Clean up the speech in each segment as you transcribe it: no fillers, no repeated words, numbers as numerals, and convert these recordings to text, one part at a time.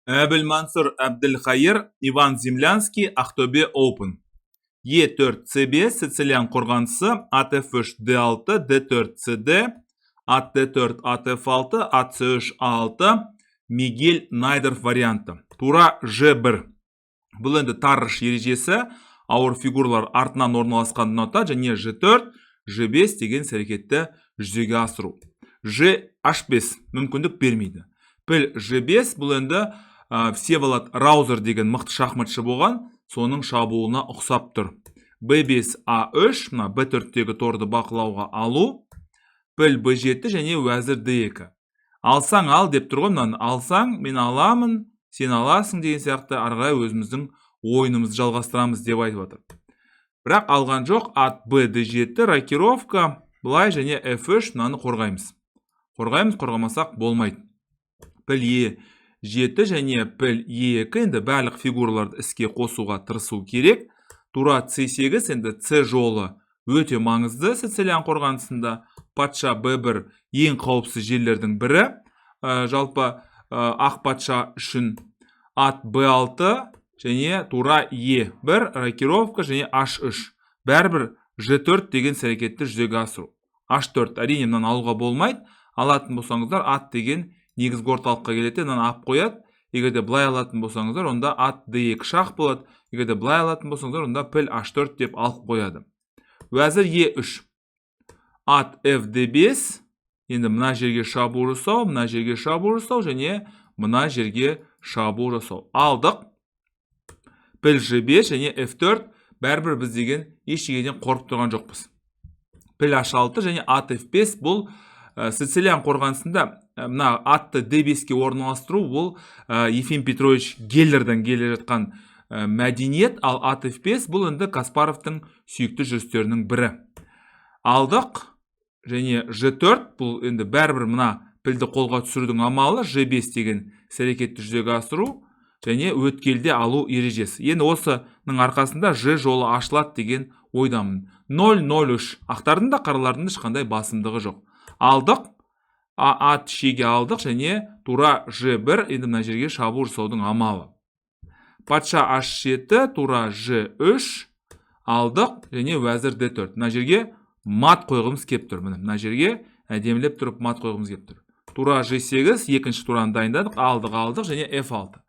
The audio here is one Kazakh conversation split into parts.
Әбілмансұр Әбділхайыр, Иван Землянский, Ақтөбе Open. Е4 C5, сицилиан қорғанысы, ат F3 D6, D4 CD, ат D4, ат F6, ат C3 A6, Мигель Найдорф варианты. Тура Ж1. Бұл енді Таррыш ережесі, ауыр фигуралар артынан орналасқан ұнатады және Ж4, Ж5 деген әрекетті жүзеге асыру. Ж H5 мүмкіндік бермейді. Піл Ж5, бұл енді Всеволод Раузер деген мықты шахматшы болған, соның шабуылына ұқсап тұр. B5 A3, мына B4-тегі торды бақылауға алу. Піл B7 және уәзір D2. Алсаң ал деп тұр ғой, мынаны алсаң, мен аламын, сен аласың деген сияқты, ары қарай өзіміздің ойынымызды жалғастырамыз деп айтып жатыр. Бірақ алған жоқ, ат Б D7, рокировка, былай және F3, мынаны қорғаймыз. Қорғаймыз, қорғамасақ болмайды. Піл Е 7 және піл Е2, енді барлық фигураларды іске қосуға тырысу керек. Тура C8, енді C жолы өте маңызды сицилиан қорғанысында. Патша B1 ең қауіпсіз жерлердің бірі. Жалпы ақ патша үшін. Ат B6 және тура Е1, рокировка және H3. Бәрібір Ж4 деген әрекетті жүзеге асыру. H4, әрине, мынаны алуға болмайды. Алатын болсаңыздар, ат деген негізгі орталыққа келеді, мынаны алып қояды. Егер де былай алатын болсаңыздар, онда ат D2 шах болады. Егер де былай алатын болсаңыздар, онда піл H4 деп алып қояды. Уәзір Е3. Ат F D5. Енді мына жерге шабуыл жасау, мына жерге шабуыл жасау және мына жерге шабуыл жасау. Алдық. Піл Ж5 және F4, бәрібір біз деген ештеңеден қорқып тұрған жоқпыз. Піл H6 және ат F5, бұл сицилиан қорғанысында мына атты D5-ке орналастыру, бұл Ефим Петрович Геллерден келе жатқан мәдениет, ал ат F5 бұл енді Каспаровтың сүйікті жүрістерінің бірі. Алдық және Ж4, бұл енді бәрібір мына пілді қолға түсірудің амалы, Ж5 деген іс әрекетті жүзеге асыру және өткелде алу ережесі. Енді осының арқасында Ж жолы ашылады деген ойдамын. 0-0-3, ақтардың да, қаралардың да ешқандай басымдығы жоқ. Алдық, ат шеге алдық және тура Ж1, енді мына жерге шабуыл жасаудың амалы. Патша H7, тура Ж3, алдық және уәзір D4. Мына жерге мат қойғымыз келіп тұр. Міне, мына жерге әдемілеп тұрып мат қойғымыз келіп тұр. Тура Ж8, екінші тураны дайындадық, алдық, алдық және F6.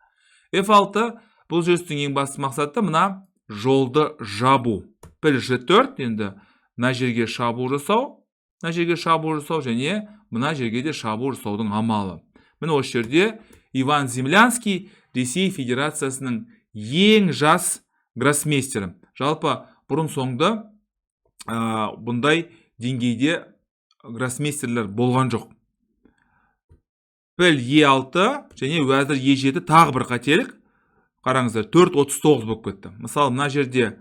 F6, бұл жүрістің ең басты мақсаты мына жолды жабу. Піл Ж4, енді мына жерге шабуыл жасау, мына жерге шабуыл жасау және мына жерге де шабуыл жасаудың амалы. Міне, осы жерде Иван Землянский, Ресей Федерациясының ең жас гроссмейстері. Жалпы бұрын соңды бұндай деңгейде гроссмейстерлер болған жоқ. Піл Е6 және уәзір Е7, тағы бір қателік. Қараңыздар, 4.39 болып кетті. Мысалы, мына жерде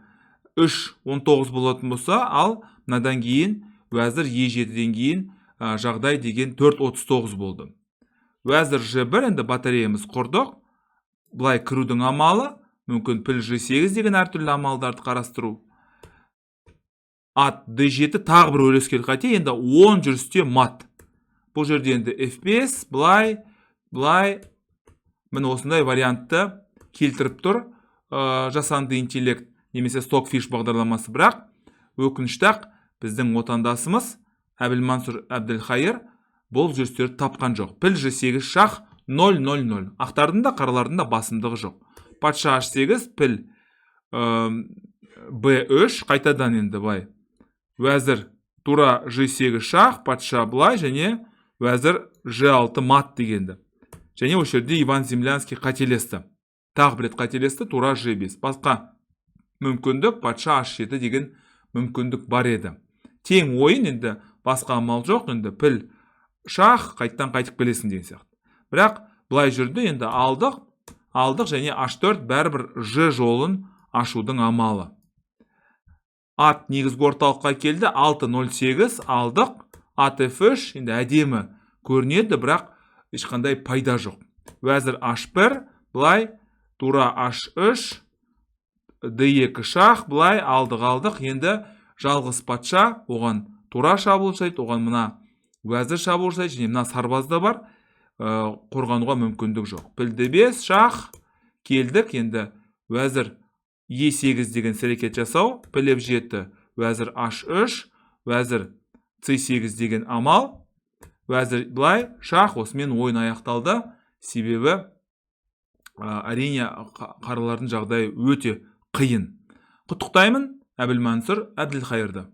3.19 болатын болса, ал мынадан кейін уәзір Е7-ден кейін жағдай деген 4.39 болды. Уәзір Ж1, енді батареямыз құрдық. Былай кірудің амалы, мүмкін піл Ж8 деген әртүрлі амалдарды қарастыру. Ат D7, тағы бір өрескел қате, енді 10 жүрісте мат. Бұл жерде енді F5, былай, былай, міне, осындай вариантты келтіріп тұр жасанды интеллект немесе Stockfish бағдарламасы. Бірақ өкінішті ақ, біздің отандасымыз Әбілмансұр Әбділхайыр бұл жүрістерді тапқан жоқ. Піл Ж8 шах, 0-0-0. Ақтардың да, қаралардың да басымдығы жоқ. Патша H8, піл Б3, қайтадан енді былай. Уәзір тура Ж8 шах, патша былай және уәзір Ж6 мат дегенді. Және осы жерде Иван Землянский қателесті. Тағы бір рет қателесті, тура Ж5. Басқа мүмкіндік патша H7 деген мүмкіндік бар еді. Тең ойын, енді басқа амал жоқ, енді піл шах, қайттан қайтып келесің деген сияқты. Бірақ былай жүрді, енді алдық, алдық және H4, бәрібір Ж жолын ашудың амалы. Ат негізгі орталыққа келді, 6.08, алдық, ат F3, енді әдемі көрінеді, бірақ ешқандай пайда жоқ. Уәзір H1, былай, тура H3, D2 шах, былай, алдық, алдық, енді жалғыз патша, оған тура шабуыл жасайды, оған мына уәзір шабуыл жасайды және мына сарбаз да бар. Қорғануға мүмкіндік жоқ. Піл d5, шах келдік. Енді уәзір e8 деген іс әрекет жасау, піл f7, уәзір h3, уәзір c8 деген амал, уәзір былай, шах. Осымен ойын аяқталды, себебі әрине, қаралардың жағдайы өте қиын. Құттықтаймын Әбілмансұр Әбділхайырды.